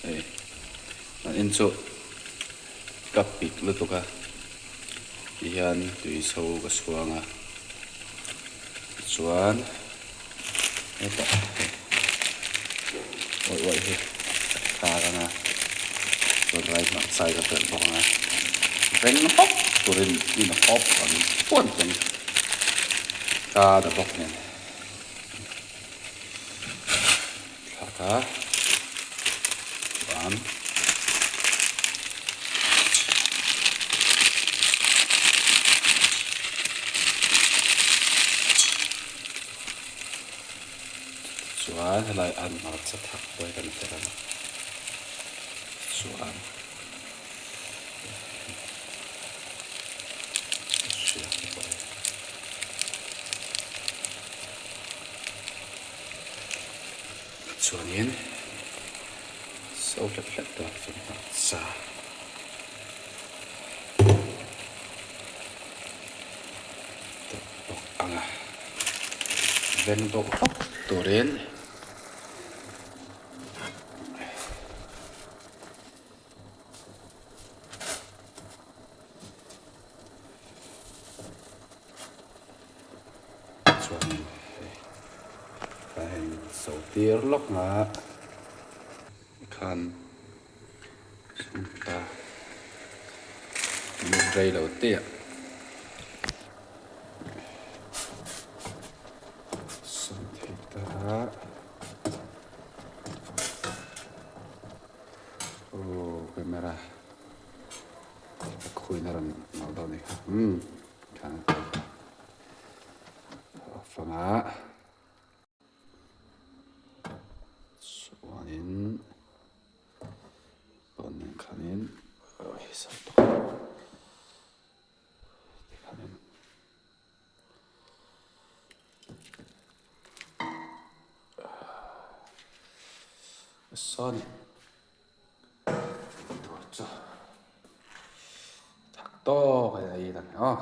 Hei an in chu ka pik lutuk a tihian tui chho ka chhuang a tichuan hetah hei uaih uaih hi ka thar ang a chuan rai hmarcha hi ka perh bawk ang a veng hawk turin in hawp ang puan chuan ka da bawk nen. Thlak a chuan chuan helai an hmarcha thak pawh hi kan tel ang chuan hriak te pawh hi. Chuanin so hlep hlep tur chuan hmarcha tawp bawk ang a, veng deuh hlawk turin. Chuanin hei ka hei so tir lawk nga khan ta minute rei lo te ah sawi theih ta a aw camera ka khuin a rawn nawlh dawn a ni kha umm. Fanga chuanin pawn nen khanin tikhanin sawn tur chu. Thak tawk a ei dan aw.